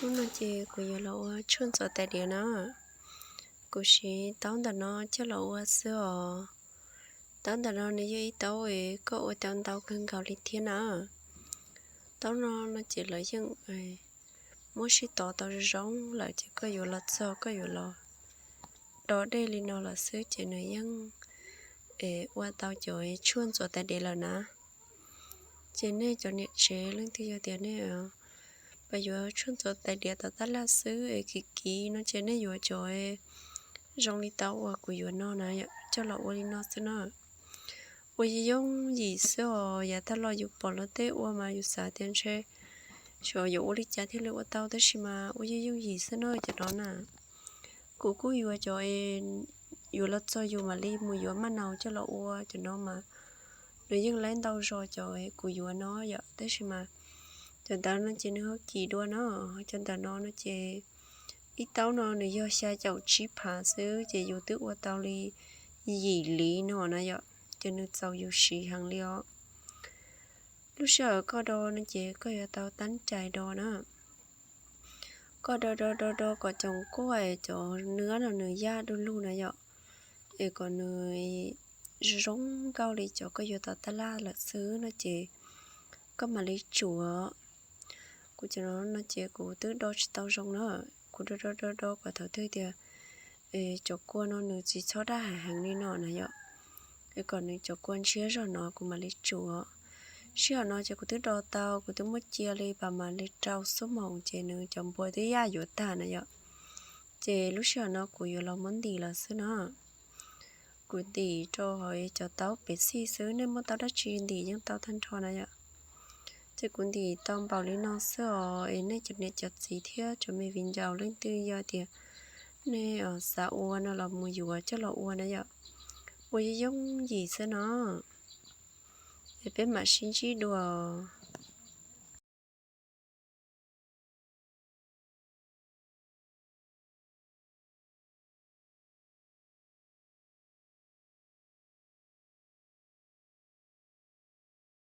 Hnub no ces kuv yuav los ua tshuaj ntxuav tais diav na. Kuv siv taub ntawm no coj los ua xwb os. Taub ntawm no nws yog ib taub es koj ua tau ntau kawg nkaus li thiab na. Taub no no ces lawv yeej muab sib tov tau zoo zoo lawm ces koj yuav los txog koj yuav los do dej li no lawm xwb ces nws yeej ua tau cov tshuaj ntxuav tais diav lawm na. Ces nej cov niam tsev leej twg yog tias nej pab yuav tshuaj ntxuav tais diav tom tab laj xwb es kiv kiv no ces nej yuav cov zoo li taub uas kuv yuav no na, coj los ua li no xwb na. Ua yooj yooj yim xwb os, yav tag los yus pom luag tej ua mas yus xav tias ntshe xyov yuav ua li cas thiaj li ua tau, tab sis mas ua yooj yooj yim xwb no cov no na. Kuv kuj yuav cov yuav los txog yus mam li mus yuav maj naus coj los ua cov no mas nws yeej laib ntau zog cov kuv yuav no yom, tab sis mas cov ntawd no ces nws ho kim dua na. Cov ntawm no no ces ib taub no nws yog xya caum tsib phav xwb ces yus twb ua tau li yim liv no na yom, ces nws txaus yus siv heev li os. Lub sij hawm koj do no ces koj yuav tau tab cai do na. Koj do do do do kom cov nkuaj cov nws no nws yaj du lug na yom, es kom nws zoo nkauj li cov koj yuav tom tab laj lawm xwb no ces koj mam li tsuav. Kuv cov no no ces kuv twb do tsis tau zoo na. Kuv do do do do kom thaum twg tias cov kua no nws tsis txhob daj heev heev li no na yom, es kom nws cov kua ntshiab zog no kuv mam li tsuav. Sij hawm no ces kuv twb do tau, kuv twb muab cia li pas mam li rau xuab moos ces nws cov npua twb yaj yuav tag na yom. Ces lub sij hawm no kuv yuav los muab ntim los xwb no. Kuv ntim rau hauv cov taub pev xij xwb, nej muab taub dab tsi ntim yeej tau tag nrho na yom. Ces kuv ntim tau npaum li no xwb os, es nej cov niam cov txiv thiab cov me viv ncaus leej twg yog tias nej xav ua no los mus yuav coj los ua na yom. Ua yooj yooj yim xwb no. Es peb mam sib ntsib dua.